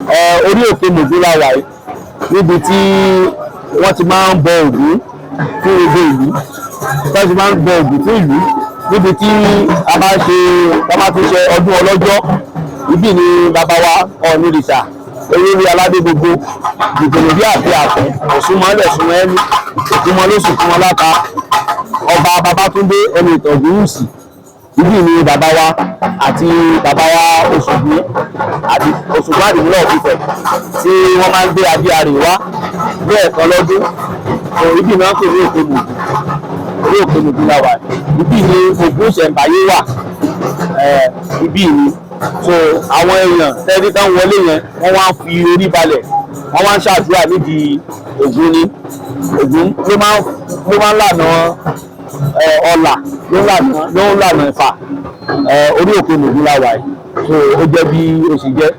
Orí òkè Mògún la wà yìí, níbi tí wọ́n ti máa ń bọ Ògún fún gbogbo ìlú, tí wọ́n ti máa ń bọ Ògún fún ìlú, níbi tí a máa ń ṣe, wọ́n máa fi ṣe ọdún ọlọ́jọ́. Ibi ni bàbá wa Ọ̀nìrìṣà, olórí aládé gbogbo ìgbòho bí àti àfẹ́ ọ̀ṣunmọ́lẹ̀ súnmọ́ ẹni òkúmọ́ lóṣù fún wọn láta, Ọba Babátúndé ẹni ìtọ̀gúnwùsì. Ibi ni bàbá wa àti bàbá wa Òṣùgbó àti Òṣùgbó Àdìmúlà Òfìfẹ́ tí wọ́n máa ń gbé adé arè wá lẹ́ẹ̀kan lọ́dún. So ibi náà ń pè ní Òkè Mògùn. Orí Òkè Mògùn la wà. Ibi ni Ògún ìṣẹ̀ǹbáyé wà. Ibi ni. So àwọn èèyàn tẹ́lí tán wọlé yẹn, wọ́n wá ń fi orí balẹ̀, wọ́n wá ń ṣàdúrà nídìí Ògún ni. Ògún ló máa ń lànà ọlà, ló ń lànà ìfà. Orí Òkè Mògùn la wà yìí. So ó jẹ́ bí ó ṣe jẹ́.